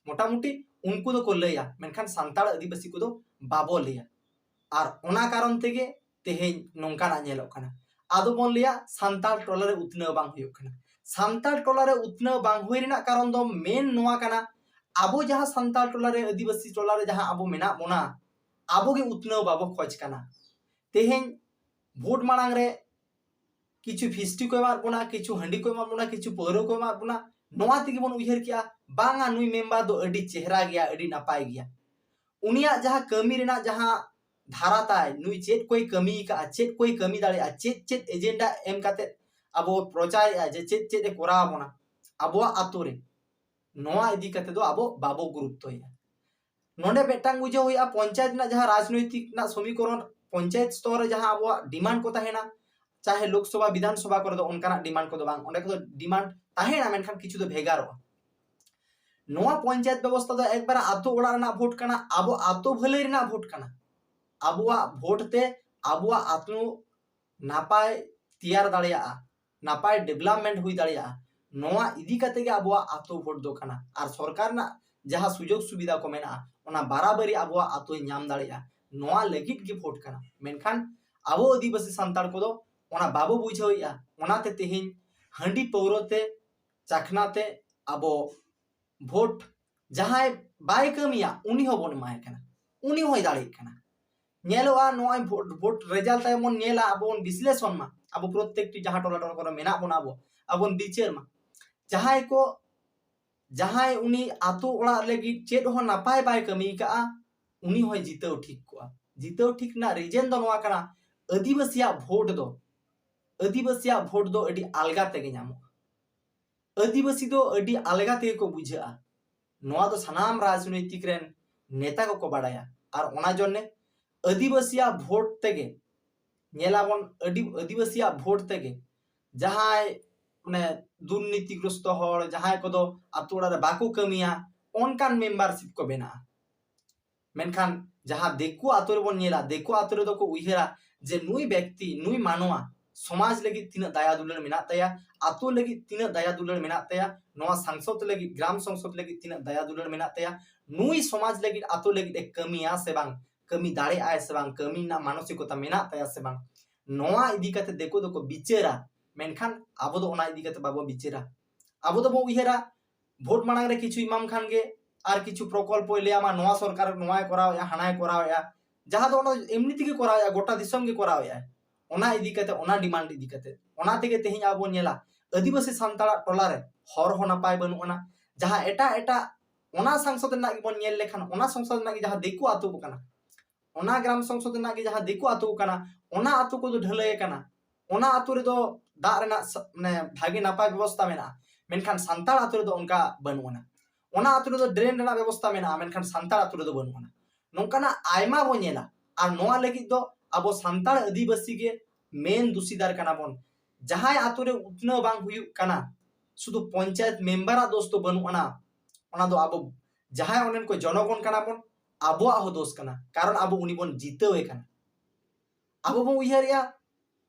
ᱢᱚᱴᱟᱢᱩᱴᱤ ᱩᱱᱠᱩ ᱫᱚᱠᱚ ᱞᱟᱹᱭᱟ, ᱢᱮᱱᱠᱷᱟᱱ ᱥᱟᱱᱛᱟᱲ ᱟᱹᱫᱤᱵᱟᱹᱥᱤ ᱠᱚᱫᱚ ᱵᱟᱵᱚ ᱞᱟᱹᱭᱟ᱾ ᱟᱨ ᱚᱱᱟ ᱠᱟᱨᱚᱱ ᱛᱮᱜᱮ ᱛᱮᱦᱮᱧ ᱱᱚᱝᱠᱟᱱᱟᱜ ᱧᱮᱞᱚᱜ ᱠᱟᱱᱟ᱾ ᱟᱫᱚ ᱵᱚᱱ ᱞᱟᱹᱭᱟ ᱥᱟᱱᱛᱟᱲ ᱴᱚᱞᱟ ᱨᱮ ᱩᱛᱱᱟᱹᱣ ᱵᱟᱝ ᱦᱩᱭᱩᱜ ᱠᱟᱱᱟ᱾ ᱥᱟᱱᱛᱟᱲ ᱴᱚᱞᱟ ᱨᱮ ᱩᱛᱱᱟᱹᱣ ᱵᱟᱝ ᱦᱩᱭ ᱨᱮᱱᱟᱜ ᱠᱟᱨᱚᱱ ᱫᱚ ᱢᱮᱱ ᱱᱚᱣᱟ ᱠᱟᱱᱟ, ᱟᱵᱚ ᱡᱟᱦᱟᱸ ᱥᱟᱱᱛᱟᱲ ᱴᱚᱞᱟ ᱨᱮ, ᱟᱹᱫᱤᱵᱟᱹᱥᱤ ᱴᱚᱞᱟ ᱨᱮ ᱡᱟᱦᱟᱸ ᱟᱵᱚ ᱢᱮᱱᱟᱜ ᱵᱚᱱᱟ, ᱟᱵᱚ ᱜᱮ ᱩᱛᱱᱟᱹᱣ ᱵᱟᱵᱚ ᱠᱷᱚᱡᱽ ᱠᱟᱱᱟ᱾ ᱛᱮᱦᱮᱧ ᱵᱷᱳᱴ ᱢᱟᱲᱟᱝ ᱨᱮ ᱠᱤᱪᱷᱩ ᱯᱷᱤᱥᱴᱤ ᱠᱚ ᱮᱢᱟᱫ ᱵᱚᱱᱟ, ᱠᱤᱪᱷᱩ ᱦᱟᱺᱰᱤ ᱠᱚ ᱮᱢᱟᱫ ᱵᱚᱱᱟ, ᱠᱤᱪᱷᱩ ᱯᱟᱹᱣᱨᱟᱹ ᱠᱚ ᱮᱢᱟᱫ ᱵᱚᱱᱟ, ᱱᱚᱣᱟ ᱛᱮᱜᱮ ᱵᱚᱱ ᱩᱭᱦᱟᱹᱨ ᱠᱮᱜᱼᱟ, ᱵᱟᱝᱟ, ᱱᱩᱭ ᱢᱮᱢᱵᱟᱨ ᱫᱚ ᱟᱹᱰᱤ ᱪᱮᱦᱨᱟ ᱜᱮᱭᱟ, ᱟᱹᱰᱤ ᱱᱟᱯᱟᱭ ᱜᱮᱭᱟ᱾ ᱩᱱᱤᱭᱟᱜ ᱡᱟᱦᱟᱸ ᱠᱟᱹᱢᱤ ᱨᱮᱱᱟᱜ ᱡᱟᱦᱟᱸ ᱫᱷᱟᱨᱟ ᱛᱟᱭ, ᱱᱩᱭ ᱪᱮᱫ ᱠᱚᱭ ᱠᱟᱹᱢᱤ ᱟᱠᱟᱫᱼᱟ, ᱪᱮᱫ ᱠᱚᱭ ᱠᱟᱹᱢᱤ ᱫᱟᱲᱮᱭᱟᱜᱼᱟ, ᱪᱮᱫ ᱪᱮᱫ ᱮᱡᱮᱱᱰᱟ ᱮᱢ ᱠᱟᱛᱮ ᱟᱵᱚ ᱯᱨᱚᱪᱟᱨᱮᱜᱼᱟ ᱡᱮ ᱪᱮᱫ ᱪᱮᱫ ᱮ ᱠᱚᱨᱟᱣ ᱟᱵᱚᱱᱟ ᱟᱵᱚᱣᱟᱜ ᱟᱛᱳ ᱨᱮ, ᱱᱚᱣᱟ ᱤᱫᱤ ᱠᱟᱛᱮ ᱫᱚ ᱟᱵᱚ ᱵᱟᱵᱚ ᱜᱩᱨᱩᱛᱛᱚᱭᱟ᱾ ᱱᱚᱰᱮ ᱢᱤᱫᱴᱟᱝ ᱵᱩᱡᱷᱟᱹᱣ ᱦᱩᱭᱩᱜᱼᱟ, ᱯᱚᱧᱪᱟᱭᱮᱛ ᱨᱮᱱᱟᱜ ᱡᱟᱦᱟᱸ ᱨᱟᱡᱽᱱᱳᱭᱛᱤᱠ ᱨᱮᱱᱟᱜ ᱥᱚᱢᱤᱠᱚᱨᱚᱱ, ᱯᱚᱧᱪᱟᱭᱮᱛ ᱥᱛᱚᱨ ᱨᱮ ᱡᱟᱦᱟᱸ ᱟᱵᱚᱣᱟᱜ ᱰᱤᱢᱟᱱᱰ ᱠᱚ ᱛᱟᱦᱮᱱᱟ, ᱪᱟᱦᱮ ᱞᱳᱠᱥᱚᱵᱷᱟ, ᱵᱤᱫᱷᱟᱱ ᱥᱚᱵᱷᱟ ᱠᱚᱨᱮ ᱫᱚ ᱚᱱᱠᱟᱱᱟᱜ ᱰᱤᱢᱟᱱᱰ ᱠᱚᱫᱚ ᱵᱟᱝ, ᱚᱸᱰᱮ ᱠᱚᱫᱚ ᱰᱤᱢᱟᱱᱰ ᱛᱟᱦᱮᱱᱟ, ᱢᱮᱱᱠᱷᱟᱱ ᱠᱤᱪᱷᱩ ᱫᱚ ᱵᱷᱮᱜᱟᱨᱚᱜᱼᱟ᱾ ᱱᱚᱣᱟ ᱯᱚᱧᱪᱟᱭᱮᱛ ᱵᱮᱵᱚᱥᱛᱷᱟ ᱫᱚ ᱮᱠᱵᱟᱨᱮ ᱟᱛᱳ ᱚᱲᱟᱜ ᱨᱮᱱᱟᱜ ᱵᱷᱳᱴ ᱠᱟᱱᱟ, ᱟᱵᱚ ᱟᱛᱳ ᱵᱷᱟᱹᱞᱟᱹᱭ ᱨᱮᱱᱟᱜ ᱵᱷᱳᱴ ᱠᱟᱱᱟ᱾ ᱟᱵᱚᱣᱟᱜ ᱵᱷᱳᱴ ᱛᱮ ᱟᱵᱚᱣᱟᱜ ᱟᱛᱳ ᱱᱟᱯᱟᱭ ᱛᱮᱭᱟᱨ ᱫᱟᱲᱮᱭᱟᱜᱼᱟ, ᱱᱟᱯᱟᱭ ᱰᱮᱵᱷᱞᱚᱯᱢᱮᱱᱴ ᱦᱩᱭ ᱫᱟᱲᱮᱭᱟᱜᱼᱟ, ᱱᱚᱣᱟ ᱤᱫᱤ ᱠᱟᱛᱮ ᱜᱮ ᱟᱵᱚᱣᱟᱜ ᱟᱛᱳ ᱵᱷᱳᱴ ᱫᱚ ᱠᱟᱱᱟ᱾ ᱟᱨ ᱥᱚᱨᱠᱟᱨ ᱨᱮᱱᱟᱜ ᱡᱟᱦᱟᱸ ᱥᱩᱡᱳᱜᱽ ᱥᱩᱵᱤᱫᱷᱟ ᱠᱚ ᱢᱮᱱᱟᱜᱼᱟ, ᱚᱱᱟ ᱵᱟᱨᱟᱵᱟᱨᱤ ᱟᱵᱚᱣᱟᱜ ᱟᱛᱳᱭ ᱧᱟᱢ ᱫᱟᱲᱮᱭᱟᱜᱼᱟ, ᱱᱚᱣᱟ ᱞᱟᱹᱜᱤᱫ ᱜᱮ ᱵᱷᱳᱴ ᱠᱟᱱᱟ᱾ ᱢᱮᱱᱠᱷᱟᱱ ᱟᱵᱚ ᱟᱹᱫᱤᱵᱟᱹᱥᱤ ᱥᱟᱱᱛᱟᱲ ᱠᱚᱫᱚ ᱚᱱᱟ ᱵᱟᱵᱚ ᱵᱩᱡᱷᱟᱹᱣᱮᱫᱼᱟ᱾ ᱚᱱᱟᱛᱮ ᱛᱮᱦᱮᱧ ᱦᱟᱺᱰᱤ ᱯᱟᱹᱣᱨᱟᱹ ᱛᱮ, ᱪᱟᱠᱷᱱᱟ ᱛᱮ ᱟᱵᱚ ᱵᱷᱳᱴ ᱡᱟᱦᱟᱸᱭ ᱵᱟᱭ ᱠᱟᱹᱢᱤᱭᱟ ᱩᱱᱤ ᱦᱚᱸᱵᱚᱱ ᱮᱢᱟᱭ ᱠᱟᱱᱟ, ᱩᱱᱤ ᱦᱚᱸᱭ ᱫᱟᱲᱮᱭᱟᱜ ᱠᱟᱱᱟ᱾ ᱧᱮᱞᱚᱜᱼᱟ ᱱᱚᱜᱼᱚᱭ ᱵᱷᱳᱴ, ᱵᱷᱳᱴ ᱨᱮᱡᱟᱞᱴ ᱛᱟᱭᱚᱢ ᱵᱚᱱ ᱧᱮᱞᱟ, ᱟᱵᱚ ᱵᱚᱱ ᱵᱤᱥᱞᱮᱥᱚᱱ ᱢᱟ, ᱟᱵᱚ ᱯᱨᱚᱛᱮᱠᱴᱤ ᱡᱟᱦᱟᱸ ᱴᱚᱞᱟ ᱴᱚᱞᱟ ᱠᱚᱨᱮ ᱢᱮᱱᱟᱜ ᱵᱚᱱᱟ ᱟᱵᱚ, ᱟᱵᱚ ᱵᱚᱱ ᱵᱤᱪᱟᱹᱨ ᱢᱟ᱾ ᱡᱟᱦᱟᱸᱭ ᱠᱚ, ᱡᱟᱦᱟᱸᱭ ᱩᱱᱤ ᱟᱛᱳ ᱚᱲᱟᱜ ᱞᱟᱹᱜᱤᱫ ᱪᱮᱫ ᱦᱚᱸ ᱱᱟᱯᱟᱭ ᱵᱟᱭ ᱠᱟᱹᱢᱤ ᱠᱟᱜᱼᱟ, ᱩᱱᱤ ᱦᱚᱸᱭ ᱡᱤᱛᱟᱹᱣ ᱴᱷᱤᱠ ᱠᱚᱜᱼᱟ᱾ ᱡᱤᱛᱟᱹᱣ ᱴᱷᱤᱠ ᱨᱮᱱᱟᱜ ᱨᱤᱡᱮᱱ ᱫᱚ ᱱᱚᱣᱟ ᱠᱟᱱᱟ, ᱟᱹᱫᱤᱵᱟᱹᱥᱤᱭᱟᱜ ᱵᱷᱳᱴ ᱫᱚ, ᱟᱹᱫᱤᱵᱟᱹᱥᱤᱭᱟᱜ ᱵᱷᱳᱴ ᱫᱚ ᱟᱹᱰᱤ ᱟᱞᱜᱟ ᱛᱮᱜᱮ ᱧᱟᱢᱚᱜᱼᱟ᱾ ᱟᱹᱫᱤᱵᱟᱹᱥᱤ ᱫᱚ ᱟᱹᱰᱤ ᱟᱞᱜᱟ ᱛᱮᱜᱮ ᱠᱚ ᱵᱩᱡᱷᱟᱹᱜᱼᱟ᱾ ᱱᱚᱣᱟ ᱫᱚ ᱥᱟᱱᱟᱢ ᱨᱟᱡᱽᱱᱳᱭᱛᱤᱠ ᱨᱮᱱ ᱱᱮᱛᱟ ᱠᱚᱠᱚ ᱵᱟᱲᱟᱭᱟ᱾ ᱟᱨ ᱚᱱᱟ ᱡᱚᱱᱱᱮ ᱟᱹᱫᱤᱵᱟᱹᱥᱤᱭᱟᱜ ᱵᱷᱳᱴ ᱛᱮᱜᱮ ᱧᱮᱞᱟᱵᱚᱱ, ᱟᱹᱰᱤ, ᱟᱹᱫᱤᱵᱟᱹᱥᱤᱭᱟᱜ ᱵᱷᱳᱴ ᱛᱮᱜᱮ ᱡᱟᱦᱟᱸᱭ ᱢᱟᱱᱮ ᱫᱩᱨᱱᱤᱛᱤᱜᱨᱚᱥᱛᱚ ᱦᱚᱲ, ᱡᱟᱦᱟᱸᱭ ᱠᱚᱫᱚ ᱟᱛᱳ ᱚᱲᱟᱜ ᱨᱮ ᱵᱟᱠᱚ ᱠᱟᱹᱢᱤᱭᱟ, ᱚᱱᱠᱟᱱ ᱢᱮᱢᱵᱟᱨᱥᱤᱯ ᱠᱚ ᱵᱮᱱᱟᱜᱼᱟ᱾ ᱢᱮᱱᱠᱷᱟᱱ ᱡᱟᱦᱟᱸ ᱫᱤᱠᱩ ᱟᱛᱳ ᱨᱮᱵᱚᱱ ᱧᱮᱞᱟ, ᱫᱤᱠᱩ ᱟᱛᱳ ᱨᱮᱫᱚ ᱠᱚ ᱩᱭᱦᱟᱹᱨᱟ ᱡᱮ ᱱᱩᱭ ᱵᱮᱠᱛᱤ, ᱱᱩᱭ ᱢᱟᱱᱣᱟ ᱥᱚᱢᱟᱡᱽ ᱞᱟᱹᱜᱤᱫ ᱛᱤᱱᱟᱹᱜ ᱫᱟᱭᱟ ᱫᱩᱞᱟᱹᱲ ᱢᱮᱱᱟᱜ ᱛᱟᱭᱟ, ᱟᱛᱳ ᱞᱟᱹᱜᱤᱫ ᱛᱤᱱᱟᱹᱜ ᱫᱟᱭᱟ ᱫᱩᱞᱟᱹᱲ ᱢᱮᱱᱟᱜ ᱛᱟᱭᱟ, ᱱᱚᱣᱟ ᱥᱟᱝᱥᱚᱫ ᱞᱟᱹᱜᱤᱫ, ᱜᱨᱟᱢ ᱥᱚᱝᱥᱚᱫ ᱞᱟᱹᱜᱤᱫ ᱛᱤᱱᱟᱹᱜ ᱫᱟᱭᱟ ᱫᱩᱞᱟᱹᱲ ᱢᱮᱱᱟᱜ ᱛᱟᱭᱟ, ᱱᱩᱭ ᱥᱚᱢᱟᱡᱽ ᱞᱟᱹᱜᱤᱫ, ᱟᱛᱳ ᱞᱟᱹᱜᱤᱫ ᱮ ᱠᱟᱹᱢᱤᱭᱟ ᱥᱮ ᱵᱟᱝ, ᱠᱟᱹᱢᱤ ᱫᱟᱲᱮᱭᱟᱜᱼᱟᱭ ᱥᱮ ᱵᱟᱝ, ᱠᱟᱹᱢᱤ ᱨᱮᱱᱟᱜ ᱢᱟᱱᱚᱥᱤᱠᱚᱛᱟ ᱢᱮᱱᱟᱜ ᱛᱟᱭᱟ ᱥᱮ ᱵᱟᱝ, ᱱᱚᱣᱟ ᱤᱫᱤ ᱠᱟᱛᱮ ᱫᱤᱠᱩ ᱫᱚᱠᱚ ᱵᱤᱪᱟᱹᱨᱟ᱾ ᱢᱮᱱᱠᱷᱟᱱ ᱟᱵᱚ ᱫᱚ ᱚᱱᱟ ᱤᱫᱤ ᱠᱟᱛᱮ ᱵᱟᱵᱚ ᱵᱤᱪᱟᱹᱨᱟ᱾ ᱟᱵᱚ ᱫᱚᱵᱚ ᱩᱭᱦᱟᱹᱨᱟ, ᱵᱷᱳᱴ ᱢᱟᱲᱟᱝ ᱨᱮ ᱠᱤᱪᱷᱩ ᱮᱢᱟᱢ ᱠᱷᱟᱱ ᱜᱮ ᱟᱨ ᱠᱤᱪᱷᱩ ᱯᱨᱚᱠᱚᱞᱯᱚᱭ ᱞᱟᱹᱭᱟᱢᱟ, ᱱᱚᱣᱟ ᱥᱚᱨᱠᱟᱨ ᱱᱚᱣᱟᱭ ᱠᱚᱨᱟᱣᱮᱫᱼᱟ, ᱦᱟᱱᱟᱭ ᱠᱚᱨᱟᱣᱮᱫᱼᱟ, ᱡᱟᱦᱟᱸ ᱫᱚ ᱚᱱᱟ ᱮᱢᱱᱤ ᱛᱮᱜᱮ ᱠᱚᱨᱟᱣᱮᱫᱼᱟ, ᱜᱚᱴᱟ ᱫᱤᱥᱚᱢ ᱜᱮ ᱠᱚᱨᱟᱣᱮᱫᱼᱟ᱾ ᱚᱱᱟ ᱤᱫᱤ ᱠᱟᱛᱮ, ᱚᱱᱟ ᱰᱤᱢᱟᱱᱰ ᱤᱫᱤ ᱠᱟᱛᱮ, ᱚᱱᱟ ᱛᱮᱜᱮ ᱛᱮᱦᱮᱧ ᱟᱵᱚ ᱵᱚᱱ ᱧᱮᱞᱟ, ᱟᱹᱫᱤᱵᱟᱹᱥᱤ ᱥᱟᱱᱛᱟᱲᱟᱜ ᱴᱚᱞᱟ ᱨᱮ ᱦᱚᱨ ᱦᱚᱸ ᱱᱟᱯᱟᱭ ᱵᱟᱹᱱᱩᱜ ᱟᱱᱟ᱾ ᱡᱟᱦᱟᱸ ᱮᱴᱟᱜ ᱮᱴᱟᱜ, ᱚᱱᱟ ᱥᱟᱝᱥᱚᱫ ᱨᱮᱱᱟᱜ ᱜᱮᱵᱚᱱ ᱧᱮᱞ ᱞᱮᱠᱷᱟᱱ, ᱚᱱᱟ ᱥᱚᱝᱥᱚᱫ ᱨᱮᱱᱟᱜ ᱜᱮ ᱡᱟᱦᱟᱸ ᱫᱤᱠᱩ ᱟᱛᱳ ᱠᱚ ᱠᱟᱱᱟ, ᱚᱱᱟ ᱜᱨᱟᱢ ᱥᱚᱝᱥᱚᱫ ᱨᱮᱱᱟᱜ ᱜᱮ ᱡᱟᱦᱟᱸ ᱫᱤᱠᱩ ᱟᱛᱳ ᱠᱚ ᱠᱟᱱᱟ, ᱚᱱᱟ ᱟᱛᱳ ᱠᱚᱫᱚ ᱰᱷᱟᱹᱞᱟᱹᱭ ᱟᱠᱟᱱᱟ᱾ ᱚᱱᱟ ᱟᱛᱳ ᱨᱮᱫᱚ ᱫᱟᱜ ᱨᱮᱱᱟᱜ ᱥᱟ-, ᱢᱟᱱᱮ ᱵᱷᱟᱜᱮ ᱱᱟᱯᱟᱭ ᱵᱮᱵᱚᱥᱛᱟ ᱢᱮᱱᱟᱜᱼᱟ, ᱢᱮᱱᱠᱷᱟᱱ ᱥᱟᱱᱛᱟᱲ ᱟᱛᱳ ᱨᱮᱫᱚ ᱚᱱᱠᱟ ᱵᱟᱹᱱᱩᱜ ᱟᱱᱟ᱾ ᱚᱱᱟ ᱟᱛᱳ ᱨᱮᱫᱚ ᱰᱨᱮᱱ ᱨᱮᱱᱟᱜ ᱵᱮᱵᱚᱥᱛᱟ ᱢᱮᱱᱟᱜᱼᱟ, ᱢᱮᱱᱠᱷᱟᱱ ᱥᱟᱱᱛᱟᱲ ᱟᱛᱳ ᱨᱮᱫᱚ ᱵᱟᱹᱱᱩᱜ ᱟᱱᱟ᱾ ᱱᱚᱝᱠᱟᱱᱟᱜ ᱟᱭᱢᱟ ᱵᱚᱱ ᱧᱮᱞᱟ᱾ ᱟᱨ ᱱᱚᱣᱟ ᱞᱟᱹᱜᱤᱫ ᱫᱚ ᱟᱵᱚ ᱥᱟᱱᱛᱟᱲ ᱟᱹᱫᱤᱵᱟᱹᱥᱤ ᱜᱮ ᱢᱮᱱ ᱫᱩᱥᱤᱫᱟᱨ ᱠᱟᱱᱟ ᱵᱚᱱ᱾ ᱡᱟᱦᱟᱸᱭ ᱟᱛᱳ ᱨᱮ ᱩᱛᱱᱟᱹᱣ ᱵᱟᱝ ᱦᱩᱭᱩᱜ ᱠᱟᱱᱟ, ᱥᱩᱫᱷᱩ ᱯᱚᱧᱪᱟᱭᱮᱛ ᱢᱮᱢᱵᱟᱨᱟᱜ ᱫᱳᱥ ᱫᱚ ᱵᱟᱹᱱᱩᱜ ᱟᱱᱟ, ᱚᱱᱟ ᱫᱚ ᱟᱵᱚ ᱡᱟᱦᱟᱸᱭ ᱚᱸᱰᱮᱱ ᱠᱚ ᱡᱚᱱᱚᱜᱚᱱ ᱠᱟᱱᱟ ᱵᱚᱱ, ᱟᱵᱚᱣᱟᱜ ᱦᱚᱸ ᱫᱳᱥ ᱠᱟᱱᱟ, ᱠᱟᱨᱚᱱ ᱟᱵᱚ ᱩᱱᱤ ᱵᱚᱱ ᱡᱤᱛᱟᱹᱣᱮ ᱠᱟᱱᱟ᱾ ᱟᱵᱚ ᱵᱚᱱ ᱩᱭᱦᱟᱹᱨᱮᱜᱼᱟ,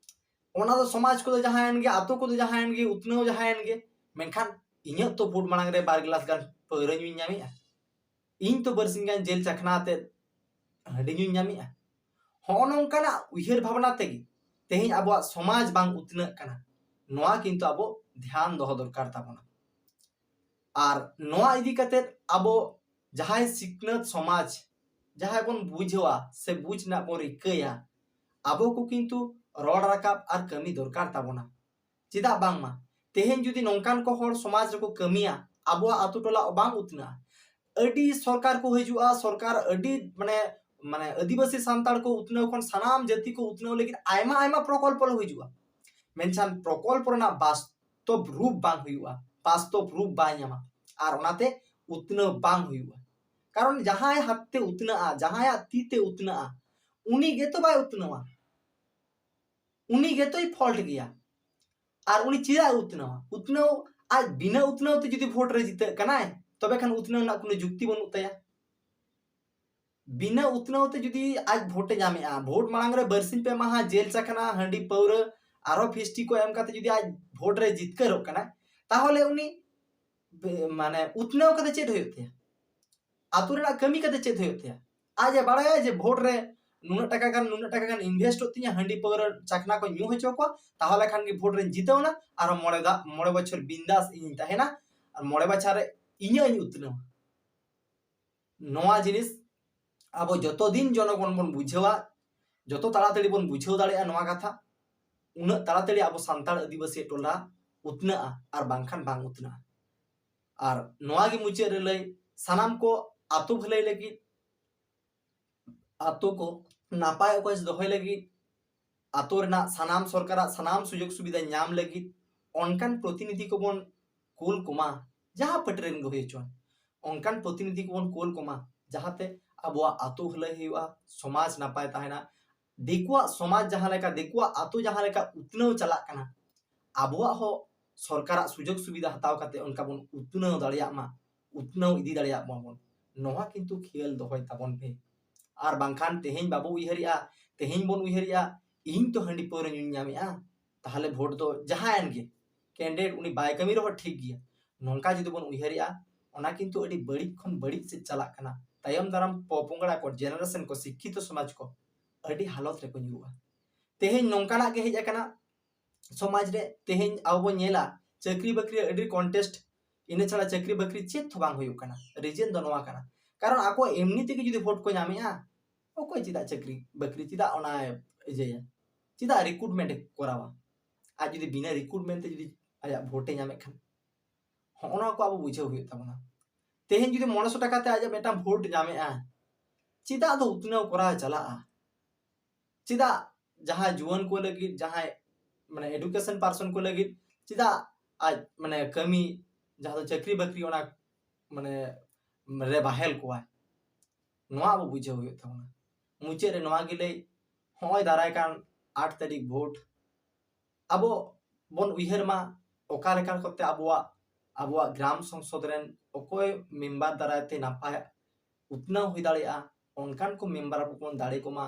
ᱚᱱᱟ ᱫᱚ ᱥᱚᱢᱟᱡᱽ ᱠᱚᱫᱚ ᱡᱟᱦᱟᱸᱭᱮᱱ ᱜᱮ, ᱟᱛᱳ ᱠᱚᱫᱚ ᱡᱟᱦᱟᱸᱭᱮᱱ ᱜᱮ, ᱩᱛᱱᱟᱹᱣ ᱡᱟᱦᱟᱸᱭᱮᱱ ᱜᱮ, ᱢᱮᱱᱠᱷᱟᱱ ᱤᱧᱟᱹᱜ ᱛᱚ ᱵᱷᱳᱴ ᱢᱟᱲᱟᱝ ᱨᱮ ᱵᱟᱨ ᱜᱞᱟᱥ ᱜᱟᱱ ᱯᱟᱹᱣᱨᱟᱹ ᱧᱩᱧ ᱧᱟᱢᱮᱜᱼᱟ, ᱤᱧ ᱛᱚ ᱵᱟᱨᱥᱤᱧ ᱜᱟᱱ ᱡᱮᱞ ᱪᱟᱠᱷᱱᱟ ᱟᱛᱮᱫ ᱦᱟᱺᱰᱤ ᱧᱩᱧ ᱧᱟᱢᱮᱜᱼᱟ᱾ ᱦᱚᱸᱜᱼᱚ ᱱᱚᱝᱠᱟᱱᱟᱜ ᱩᱭᱦᱟᱹᱨ ᱵᱷᱟᱵᱽᱱᱟ ᱛᱮᱜᱮ ᱛᱮᱦᱮᱧ ᱟᱵᱚᱣᱟᱜ ᱥᱚᱢᱟᱡᱽ ᱵᱟᱝ ᱩᱛᱱᱟᱹᱜ ᱠᱟᱱᱟ᱾ ᱱᱚᱣᱟ ᱠᱤᱱᱛᱩ ᱟᱵᱚ ᱫᱷᱮᱭᱟᱱ ᱫᱚᱦᱚ ᱫᱚᱨᱠᱟᱨ ᱛᱟᱵᱚᱱᱟ᱾ ᱟᱨ ᱱᱚᱣᱟ ᱤᱫᱤ ᱠᱟᱛᱮ ᱟᱵᱚ ᱡᱟᱦᱟᱸᱭ ᱥᱤᱠᱷᱱᱟᱹᱛ ᱥᱚᱢᱟᱡᱽ, ᱡᱟᱦᱟᱸᱭ ᱵᱚᱱ ᱵᱩᱡᱷᱟᱹᱣᱟ ᱥᱮ ᱵᱩᱡᱽ ᱨᱮᱱᱟᱜ ᱵᱚᱱ ᱨᱤᱠᱟᱹᱭᱟ, ᱟᱵᱚ ᱠᱚ ᱠᱤᱱᱛᱩ ᱨᱚᱲ ᱨᱟᱠᱟᱵ ᱟᱨ ᱠᱟᱹᱢᱤ ᱫᱚᱨᱠᱟᱨ ᱛᱟᱵᱚᱱᱟ᱾ ᱪᱮᱫᱟᱜ ᱵᱟᱝᱢᱟ ᱛᱮᱦᱮᱧ ᱡᱩᱫᱤ ᱱᱚᱝᱠᱟᱱ ᱠᱚ ᱦᱚᱲ ᱥᱚᱢᱟᱡᱽ ᱨᱮᱠᱚ ᱠᱟᱹᱢᱤᱭᱟ, ᱟᱵᱚᱣᱟᱜ ᱟᱛᱳ ᱴᱚᱞᱟ ᱵᱟᱝ ᱩᱛᱱᱟᱹᱜᱼᱟ᱾ ᱟᱹᱰᱤ ᱥᱚᱨᱠᱟᱨ ᱠᱚ ᱦᱤᱡᱩᱜᱼᱟ, ᱥᱚᱨᱠᱟᱨ ᱟᱹᱰᱤ ᱢᱟᱱᱮ ᱢᱟᱱᱮ ᱟᱹᱫᱤᱵᱟᱹᱥᱤ ᱥᱟᱱᱛᱟᱲ ᱠᱚ ᱩᱛᱱᱟᱹᱣ ᱠᱷᱚᱱ ᱥᱟᱱᱟᱢ ᱡᱟᱹᱛᱤ ᱠᱚ ᱩᱛᱱᱟᱹᱣ ᱞᱟᱹᱜᱤᱫ ᱟᱭᱢᱟ ᱟᱭᱢᱟ ᱯᱨᱚᱠᱚᱞᱯᱚ ᱦᱤᱡᱩᱜᱼᱟ, ᱢᱮᱱᱠᱷᱟᱱ ᱯᱨᱚᱠᱚᱞᱯᱚ ᱨᱮᱱᱟᱜ ᱵᱟᱥᱛᱚᱵ ᱨᱩᱯ ᱵᱟᱝ ᱦᱩᱭᱩᱜᱼᱟ, ᱵᱟᱥᱛᱚᱵ ᱨᱩᱯ ᱵᱟᱭ ᱧᱟᱢᱟ, ᱟᱨ ᱚᱱᱟᱛᱮ ᱩᱛᱱᱟᱹᱣ ᱵᱟᱝ ᱦᱩᱭᱩᱜᱼᱟ᱾ ᱠᱟᱨᱚᱱ ᱡᱟᱦᱟᱸᱭ ᱦᱟᱛ ᱛᱮ ᱩᱛᱱᱟᱹᱜᱼᱟ, ᱡᱟᱦᱟᱸᱭᱟᱜ ᱛᱤ ᱛᱮ ᱩᱛᱱᱟᱹᱜᱼᱟ, ᱩᱱᱤ ᱜᱮᱛᱚ ᱵᱟᱭ ᱩᱛᱱᱟᱹᱣᱟ, ᱩᱱᱤ ᱜᱮᱛᱚᱭ ᱯᱷᱚᱞᱴ ᱜᱮᱭᱟ᱾ ᱟᱨ ᱩᱱᱤ ᱪᱮᱫᱟᱜ ᱮ ᱩᱛᱱᱟᱹᱣᱟ? ᱩᱛᱱᱟᱹᱣ, ᱟᱡ ᱵᱤᱱᱟᱹ ᱩᱛᱱᱟᱹᱣ ᱛᱮ ᱡᱩᱫᱤ ᱵᱷᱳᱴ ᱨᱮ ᱡᱤᱛᱟᱹᱜ ᱠᱟᱱᱟᱭ, ᱛᱚᱵᱮ ᱠᱷᱟᱱ ᱩᱛᱱᱟᱹᱣ ᱨᱮᱱᱟᱜ ᱠᱳᱱᱳ ᱡᱩᱠᱛᱤ ᱵᱟᱹᱱᱩᱜ ᱛᱟᱭᱟ᱾ ᱵᱤᱱᱟᱹ ᱩᱛᱱᱟᱹᱣ ᱛᱮ ᱡᱩᱫᱤ ᱟᱡ ᱵᱷᱳᱴ ᱮ ᱧᱟᱢᱮᱜᱼᱟ, ᱵᱷᱳᱴ ᱢᱟᱲᱟᱝ ᱨᱮ ᱵᱟᱨᱥᱤᱧ ᱯᱮ ᱢᱟᱦᱟ ᱡᱮᱞ ᱪᱟᱠᱷᱱᱟ, ᱦᱟᱺᱰᱤ ᱯᱟᱹᱣᱨᱟᱹ, ᱟᱨᱦᱚᱸ ᱯᱷᱤᱥᱴᱤ ᱠᱚ ᱮᱢ ᱠᱟᱛᱮ ᱡᱩᱫᱤ ᱟᱡ ᱵᱷᱳᱴ ᱨᱮ ᱡᱤᱛᱠᱟᱹᱨᱚᱜ ᱠᱟᱱᱟᱭ, ᱛᱟᱦᱚᱞᱮ ᱩᱱᱤ ᱵᱮ-, ᱢᱟᱱᱮ ᱩᱛᱱᱟᱹᱣ ᱠᱟᱛᱮ ᱪᱮᱫ ᱦᱩᱭᱩᱜ ᱛᱟᱭᱟ? ᱟᱛᱳ ᱨᱮᱱᱟᱜ ᱠᱟᱹᱢᱤ ᱠᱟᱛᱮ ᱪᱮᱫ ᱦᱩᱭᱩᱜ ᱛᱟᱭᱟ? ᱟᱡ ᱮ ᱵᱟᱲᱟᱭᱟ ᱡᱮ ᱵᱷᱳᱴ ᱨᱮ ᱱᱩᱱᱟᱹᱜ ᱴᱟᱠᱟ ᱜᱟᱱ, ᱱᱩᱱᱟᱹᱜ ᱴᱟᱠᱟ ᱜᱟᱱ ᱤᱱᱵᱷᱮᱥᱴᱚᱜ ᱛᱤᱧᱟ, ᱦᱟᱺᱰᱤ ᱯᱟᱹᱣᱨᱟᱹ ᱪᱟᱠᱷᱱᱟ ᱠᱚ ᱧᱩ ᱦᱚᱪᱚ ᱠᱚᱣᱟ, ᱛᱟᱦᱚᱞᱮ ᱠᱷᱟᱱ ᱜᱮ ᱵᱷᱳᱴ ᱨᱮᱧ ᱡᱤᱛᱟᱹᱣ ᱮᱱᱟ, ᱟᱨᱦᱚᱸ ᱢᱚᱬᱮ ᱫᱟ-, ᱢᱚᱬᱮ ᱵᱚᱪᱷᱚᱨ ᱵᱤᱱᱫᱟᱥ ᱤᱧᱤᱧ ᱛᱟᱦᱮᱱᱟ, ᱟᱨ ᱢᱚᱬᱮ ᱵᱚᱪᱷᱚᱨ ᱨᱮ ᱤᱧᱟᱹᱜ ᱤᱧ ᱩᱛᱱᱟᱹᱣᱟ᱾ ᱱᱚᱣᱟ ᱡᱤᱱᱤᱥ ᱟᱵᱚ ᱡᱚᱛᱚ ᱫᱤᱱ ᱡᱚᱱᱚᱜᱚᱱ ᱵᱚᱱ ᱵᱩᱡᱷᱟᱹᱣᱟ, ᱡᱚᱛᱚ ᱛᱟᱲᱟᱛᱟᱲᱤ ᱵᱚᱱ ᱵᱩᱡᱷᱟᱹᱣ ᱫᱟᱲᱮᱭᱟᱜᱼᱟ ᱱᱚᱣᱟ ᱠᱟᱛᱷᱟ, ᱩᱱᱟᱹᱜ ᱛᱟᱲᱟᱛᱟᱲᱤ ᱟᱵᱚ ᱥᱟᱱᱛᱟᱲ ᱟᱹᱫᱤᱵᱟᱹᱥᱤ ᱴᱚᱞᱟ ᱩᱛᱱᱟᱹᱜᱼᱟ ᱟᱨ ᱵᱟᱝᱠᱷᱟᱱ ᱵᱟᱝ ᱩᱛᱱᱟᱹᱜᱼᱟ᱾ ᱟᱨ ᱱᱚᱣᱟ ᱜᱮ ᱢᱩᱪᱟᱹᱫ ᱨᱮ ᱞᱟᱹᱭ, ᱥᱟᱱᱟᱢ ᱠᱚ ᱟᱛᱳ ᱵᱷᱟᱹᱞᱟᱹᱭ ᱞᱟᱹᱜᱤᱫ, ᱟᱛᱳ ᱠᱚ ᱱᱟᱯᱟᱭ ᱚᱠᱚᱡ ᱫᱚᱦᱚᱭ ᱞᱟᱹᱜᱤᱫ, ᱟᱛᱳ ᱨᱮᱱᱟᱜ ᱥᱟᱱᱟᱢ ᱥᱚᱨᱠᱟᱨᱟᱜ ᱥᱟᱱᱟᱢ ᱥᱩᱡᱳᱜᱽ ᱥᱩᱵᱤᱫᱷᱟ ᱧᱟᱢ ᱞᱟᱹᱜᱤᱫ ᱚᱱᱠᱟᱱ ᱯᱨᱚᱛᱤᱱᱤᱫᱷᱤ ᱠᱚᱵᱚᱱ ᱠᱩᱞ ᱠᱚᱢᱟ, ᱡᱟᱦᱟᱸ ᱯᱟᱹᱴᱤ ᱨᱮᱱ ᱜᱮ ᱦᱩᱭ ᱦᱚᱪᱚᱣᱟᱱ, ᱚᱱᱠᱟᱱ ᱯᱨᱚᱛᱤᱱᱤᱫᱷᱤ ᱠᱚᱵᱚᱱ ᱠᱩᱞ ᱠᱚᱢᱟ, ᱡᱟᱦᱟᱸᱛᱮ ᱟᱵᱚᱣᱟᱜ ᱟᱛᱳ ᱵᱷᱟᱹᱞᱟᱹᱭ ᱦᱩᱭᱩᱜᱼᱟ, ᱥᱚᱢᱟᱡᱽ ᱱᱟᱯᱟᱭ ᱛᱟᱦᱮᱱᱟ᱾ ᱫᱤᱠᱩᱣᱟᱜ ᱥᱚᱢᱟᱡᱽ ᱡᱟᱦᱟᱸ ᱞᱮᱠᱟ, ᱫᱤᱠᱩᱣᱟᱜ ᱟᱛᱳ ᱡᱟᱦᱟᱸ ᱞᱮᱠᱟ ᱩᱛᱱᱟᱹᱣ ᱪᱟᱞᱟᱜ ᱠᱟᱱᱟ, ᱟᱵᱚᱣᱟᱜ ᱦᱚᱸ ᱥᱚᱨᱠᱟᱨᱟᱜ ᱥᱩᱡᱳᱜᱽ ᱥᱩᱵᱤᱫᱷᱟ ᱦᱟᱛᱟᱣ ᱠᱟᱛᱮ ᱚᱱᱠᱟ ᱵᱚᱱ ᱩᱛᱱᱟᱹᱣ ᱫᱟᱲᱮᱭᱟᱜ ᱢᱟ, ᱩᱛᱱᱟᱹᱣ ᱤᱫᱤ ᱫᱟᱲᱮᱭᱟᱜ ᱢᱟᱵᱚᱱ᱾ ᱱᱚᱣᱟ ᱠᱤᱱᱛᱩ ᱠᱷᱮᱭᱟᱞ ᱫᱚᱦᱚᱭ ᱛᱟᱵᱚᱱ ᱯᱮ᱾ ᱟᱨ ᱵᱟᱝᱠᱷᱟᱱ ᱛᱮᱦᱮᱧ ᱵᱟᱵᱚ ᱩᱭᱦᱟᱹᱨᱮᱜᱼᱟ, ᱛᱮᱦᱮᱧ ᱵᱚᱱ ᱩᱭᱦᱟᱹᱨᱮᱜᱼᱟ, ᱤᱧ ᱛᱚ ᱦᱟᱺᱰᱤ ᱯᱟᱹᱣᱨᱟᱹ ᱧᱩᱧ ᱧᱟᱢᱮᱜᱼᱟ, ᱛᱟᱦᱚᱞᱮ ᱵᱷᱳᱴ ᱫᱚ ᱡᱟᱦᱟᱸᱭᱮᱱ ᱜᱮ candidate ᱩᱱᱤ ᱵᱟᱭ ᱠᱟᱹᱢᱤ ᱨᱮᱦᱚᱸ ᱴᱷᱤᱠ ᱜᱮᱭᱟ᱾ ᱱᱚᱝᱠᱟ ᱡᱩᱫᱤ ᱵᱚᱱ ᱩᱭᱦᱟᱹᱨᱮᱜᱼᱟ, ᱚᱱᱟ ᱠᱤᱱᱛᱩ ᱟᱹᱰᱤ ᱵᱟᱹᱲᱤᱡ ᱠᱷᱚᱱ ᱵᱟᱹᱲᱤᱡ ᱥᱮᱫ ᱪᱟᱞᱟᱜ ᱠᱟᱱᱟ᱾ ᱛᱟᱭᱚᱢ ᱫᱟᱨᱟᱢ ᱯᱚᱯᱚᱝᱲᱟ ᱠᱚ, generation ᱠᱚ, ᱥᱤᱠᱠᱷᱤᱛᱚ ᱥᱚᱢᱟᱡᱽ ᱠᱚ ᱟᱹᱰᱤ ᱦᱟᱞᱚᱛ ᱨᱮᱠᱚ ᱧᱩᱨᱩᱜᱼᱟ᱾ ᱛᱮᱦᱮᱧ ᱱᱚᱝᱠᱟᱱᱟᱜ ᱜᱮ ᱦᱮᱡ ᱟᱠᱟᱱᱟ ᱥᱚᱢᱟᱡᱽ ᱨᱮ᱾ ᱛᱮᱦᱮᱧ ᱟᱵᱚ ᱵᱚᱱ ᱧᱮᱞᱟ, ᱪᱟᱹᱠᱨᱤ ᱵᱟᱹᱠᱨᱤ ᱟᱹᱰᱤ ᱠᱚᱱᱴᱮᱥᱴ, ᱤᱱᱟᱹ ᱪᱷᱟᱲᱟ ᱪᱟᱹᱠᱨᱤ ᱵᱟᱹᱠᱨᱤ ᱪᱮᱫ ᱦᱚᱸ ᱵᱟᱝ ᱦᱩᱭᱩᱜ ᱠᱟᱱᱟ᱾ ᱨᱤᱡᱮᱱ ᱫᱚ ᱱᱚᱣᱟ ᱠᱟᱱᱟ, ᱠᱟᱨᱚᱱ ᱟᱠᱚ ᱮᱢᱱᱤ ᱛᱮᱜᱮ ᱡᱩᱫᱤ ᱵᱷᱳᱴ ᱠᱚ ᱧᱟᱢᱮᱜᱼᱟ, ᱚᱠᱚᱭ ᱪᱮᱫᱟᱜ ᱪᱟᱹᱠᱨᱤ ᱵᱟᱹᱠᱨᱤ ᱪᱮᱫᱟᱜ ᱚᱱᱟ ᱤᱭᱟᱹᱭᱟ, ᱪᱮᱫᱟᱜ ᱨᱤᱠᱨᱩᱴᱢᱮᱱᱴ ᱮ ᱠᱚᱨᱟᱣᱟ? ᱟᱡ ᱡᱩᱫᱤ ᱵᱤᱱᱟᱹ ᱨᱤᱠᱨᱩᱴᱢᱮᱱᱴ ᱛᱮ ᱡᱩᱫᱤ ᱟᱭᱟᱜ ᱵᱷᱳᱴ ᱮ ᱧᱟᱢᱮᱫ ᱠᱷᱟᱱ, ᱦᱚᱸᱜᱼᱚ ᱱᱚᱣᱟ ᱠᱚ ᱟᱵᱚ ᱵᱩᱡᱷᱟᱹᱣ ᱦᱩᱭᱩᱜ ᱛᱟᱵᱚᱱᱟ᱾ ᱛᱮᱦᱮᱧ ᱡᱩᱫᱤ ᱢᱚᱬᱮ ᱥᱚ ᱴᱟᱠᱟ ᱛᱮ ᱟᱡᱟᱜ ᱢᱤᱫᱴᱟᱝ ᱵᱷᱳᱴ ᱧᱟᱢᱮᱜᱼᱟ, ᱪᱮᱫᱟᱜ ᱫᱚ ᱩᱛᱱᱟᱹᱣ ᱠᱚᱨᱟᱣ ᱪᱟᱞᱟᱜᱼᱟ? ᱪᱮᱫᱟᱜ ᱡᱟᱦᱟᱸᱭ ᱡᱩᱣᱟᱹᱱ ᱠᱚ ᱞᱟᱹᱜᱤᱫ, ᱡᱟᱦᱟᱸᱭ ᱢᱟᱱᱮ ᱮᱰᱩᱠᱮᱥᱚᱱ ᱯᱟᱨᱥᱚᱱ ᱠᱚ ᱞᱟᱹᱜᱤᱫ ᱪᱮᱫᱟᱜ ᱟᱡ ᱢᱟᱱᱮ ᱠᱟᱹᱢᱤ, ᱡᱟᱦᱟᱸ ᱫᱚ ᱪᱟᱹᱠᱨᱤ ᱵᱟᱹᱠᱨᱤ, ᱚᱱᱟ ᱢᱟᱱᱮ ᱨᱮ ᱵᱟᱦᱮᱞ ᱠᱚᱣᱟᱭ? ᱱᱚᱣᱟ ᱟᱵᱚ ᱵᱩᱡᱷᱟᱹᱣ ᱦᱩᱭᱩᱜ ᱛᱟᱵᱚᱱᱟ᱾ ᱢᱩᱪᱟᱹᱫ ᱨᱮ ᱱᱚᱣᱟ ᱜᱮ ᱞᱟᱹᱭ, ᱦᱚᱸᱜᱼᱚᱭ ᱫᱟᱨᱟᱭ ᱠᱟᱱ ᱟᱴ ᱛᱟᱹᱨᱤᱠᱷ ᱵᱷᱳᱴ, ᱟᱵᱚ ᱵᱚᱱ ᱩᱭᱦᱟᱹᱨ ᱢᱟ ᱚᱠᱟ ᱞᱮᱠᱟ ᱠᱟᱛᱮ ᱟᱵᱚᱣᱟᱜ, ᱟᱵᱚᱣᱟᱜ ᱜᱨᱟᱢ ᱥᱚᱝᱥᱚᱫ ᱨᱮᱱ ᱚᱠᱚᱭ ᱢᱮᱢᱵᱟᱨ ᱫᱟᱨᱟᱭ ᱛᱮ ᱱᱟᱯᱟᱭ ᱩᱛᱱᱟᱹᱣ ᱦᱩᱭ ᱫᱟᱲᱮᱭᱟᱜᱼᱟ, ᱚᱱᱠᱟᱱ ᱠᱚ ᱢᱮᱢᱵᱟᱨ ᱟᱵᱚ ᱵᱚᱱ ᱫᱟᱲᱮ ᱠᱚᱢᱟ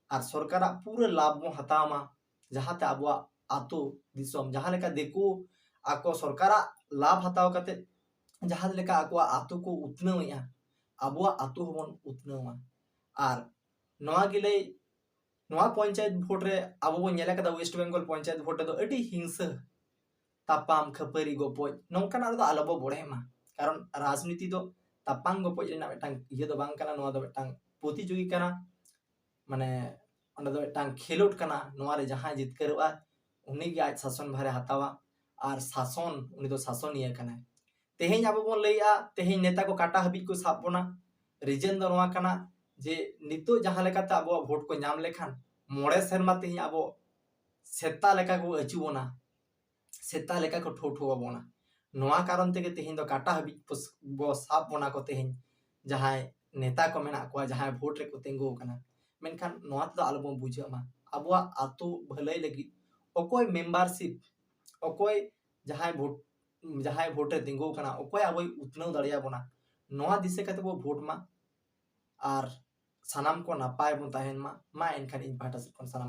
ᱟᱨ ᱥᱚᱨᱠᱟᱨᱟᱜ ᱯᱩᱨᱟᱹ ᱞᱟᱵᱷ ᱵᱚᱱ ᱦᱟᱛᱟᱣ ᱢᱟ, ᱡᱟᱦᱟᱸᱛᱮ ᱟᱵᱚᱣᱟᱜ ᱟᱛᱳ ᱫᱤᱥᱚᱢ, ᱡᱟᱦᱟᱸ ᱞᱮᱠᱟ ᱫᱤᱠᱩ ᱟᱠᱚ ᱥᱚᱨᱠᱟᱨᱟᱜ ᱞᱟᱵᱷ ᱦᱟᱛᱟᱣ ᱠᱟᱛᱮ ᱡᱟᱦᱟᱸ ᱞᱮᱠᱟ ᱟᱠᱚᱣᱟᱜ ᱟᱛᱳ ᱠᱚ ᱩᱛᱱᱟᱹᱣᱮᱫᱼᱟ, ᱟᱵᱚᱣᱟᱜ ᱟᱛᱳ ᱦᱚᱸᱵᱚᱱ ᱩᱛᱱᱟᱹᱣᱟ᱾ ᱟᱨ ᱱᱚᱣᱟ ᱜᱮ ᱞᱟᱹᱭ, ᱱᱚᱣᱟ ᱯᱚᱧᱪᱟᱭᱮᱛ ᱵᱷᱳᱴ ᱨᱮ ᱟᱵᱚ ᱵᱚᱱ ᱧᱮᱞ ᱟᱠᱟᱫᱟ, ᱳᱭᱮᱥᱴ ᱵᱮᱝᱜᱚᱞ ᱯᱚᱧᱪᱟᱭᱮᱛ ᱵᱷᱳᱴ ᱨᱮᱫᱚ ᱟᱹᱰᱤ ᱦᱤᱝᱥᱟᱹ, ᱛᱟᱯᱟᱢ ᱠᱷᱟᱹᱯᱟᱹᱨᱤ ᱜᱚᱯᱚᱡ, ᱱᱚᱝᱠᱟᱱᱟᱜ ᱨᱮᱫᱚ ᱟᱞᱚ ᱵᱚ ᱵᱚᱲᱦᱮᱜ ᱢᱟ᱾ ᱠᱟᱨᱚᱱ ᱨᱟᱡᱽᱱᱤᱛᱤ ᱫᱚ ᱛᱟᱯᱟᱢ ᱜᱚᱯᱚᱡ ᱨᱮᱱᱟᱜ ᱢᱤᱫᱴᱟᱝ ᱤᱭᱟᱹ ᱫᱚ ᱵᱟᱝ ᱠᱟᱱᱟ, ᱱᱚᱣᱟ ᱫᱚ ᱢᱤᱫᱴᱟᱝ ᱯᱨᱚᱛᱤᱡᱳᱜᱤ ᱠᱟᱱᱟ, ᱢᱟᱱᱮ ᱚᱸᱰᱮ ᱫᱚ ᱢᱤᱫᱴᱟᱝ ᱠᱷᱮᱞᱳᱰ ᱠᱟᱱᱟ᱾ ᱱᱚᱣᱟ ᱨᱮ ᱡᱟᱦᱟᱸᱭ ᱡᱤᱛᱠᱟᱹᱨᱚᱜᱼᱟ, ᱩᱱᱤᱜᱮ ᱟᱡ ᱥᱟᱥᱚᱱ ᱵᱷᱟᱨᱮ ᱦᱟᱛᱟᱣᱟ᱾ ᱟᱨ ᱥᱟᱥᱚᱱ, ᱩᱱᱤ ᱫᱚ ᱥᱟᱥᱚᱱᱤᱭᱟᱹ ᱠᱟᱱᱟᱭ᱾ ᱛᱮᱦᱮᱧ ᱟᱵᱚ ᱵᱚᱱ ᱞᱟᱹᱭᱮᱜᱼᱟ, ᱛᱮᱦᱮᱧ ᱱᱮᱛᱟ ᱠᱚ ᱠᱟᱴᱟ ᱦᱟᱹᱵᱤᱡ ᱠᱚ ᱥᱟᱵ ᱵᱚᱱᱟ᱾ ᱨᱤᱡᱮᱱ ᱫᱚ ᱱᱚᱣᱟ ᱠᱟᱱᱟ ᱡᱮ ᱱᱤᱛᱚᱜ ᱡᱟᱦᱟᱸ ᱞᱮᱠᱟᱛᱮ ᱟᱵᱚᱣᱟᱜ ᱵᱷᱳᱴ ᱠᱚ ᱧᱟᱢ ᱞᱮᱠᱷᱟᱱ ᱢᱚᱬᱮ ᱥᱮᱨᱢᱟ ᱛᱮᱦᱮᱧ ᱟᱵᱚ ᱥᱮᱛᱟ ᱞᱮᱠᱟ ᱠᱚ ᱟᱹᱪᱩ ᱵᱚᱱᱟ, ᱥᱮᱛᱟ ᱞᱮᱠᱟ ᱠᱚ ᱴᱷᱳ ᱴᱷᱳ ᱟᱵᱚᱱᱟ᱾ ᱱᱚᱣᱟ ᱠᱟᱨᱚᱱ ᱛᱮᱜᱮ ᱛᱮᱦᱮᱧ ᱫᱚ ᱠᱟᱴᱟ ᱦᱟᱹᱵᱤᱡ ᱵᱚ ᱥᱟᱵ ᱵᱚᱱᱟ ᱠᱚ ᱛᱮᱦᱮᱧ, ᱡᱟᱦᱟᱸᱭ ᱱᱮᱛᱟ ᱠᱚ ᱢᱮᱱᱟᱜ ᱠᱚᱣᱟ, ᱡᱟᱦᱟᱸᱭ ᱵᱷᱳᱴ ᱨᱮᱠᱚ ᱛᱤᱸᱜᱩ ᱟᱠᱟᱱᱟ᱾ ᱢᱮᱱᱠᱷᱟᱱ ᱱᱚᱣᱟ ᱛᱮᱫᱚ ᱟᱞᱚᱵᱚᱱ ᱵᱩᱡᱷᱟᱹᱜ ᱢᱟ, ᱟᱵᱚᱣᱟᱜ ᱟᱛᱳ ᱵᱷᱟᱹᱞᱟᱹᱭ ᱞᱟᱹᱜᱤᱫ ᱚᱠᱚᱭ ᱢᱮᱢᱵᱟᱨᱥᱤᱯ, ᱚᱠᱚᱭ ᱡᱟᱦᱟᱸᱭ ᱵᱷᱳᱴ, ᱡᱟᱦᱟᱸᱭ ᱵᱷᱳᱴ ᱨᱮ ᱛᱤᱸᱜᱩ ᱟᱠᱟᱱᱟ, ᱚᱠᱚᱭ ᱟᱵᱚᱭ ᱩᱛᱱᱟᱹᱣ ᱫᱟᱲᱮᱭᱟᱵᱚᱱᱟ, ᱱᱚᱣᱟ ᱫᱤᱥᱟᱹ ᱠᱟᱛᱮ ᱵᱚ ᱵᱷᱳᱴ ᱢᱟ᱾ ᱟᱨ ᱥᱟᱱᱟᱢ ᱠᱚ ᱱᱟᱯᱟᱭ ᱵᱚᱱ ᱛᱟᱦᱮᱱ ᱢᱟ᱾ ᱢᱟ ᱮᱱᱠᱷᱟᱱ ᱤᱧ ᱯᱟᱦᱴᱟ ᱥᱮᱫ ᱠᱷᱚᱱ ᱥᱟᱱᱟᱢ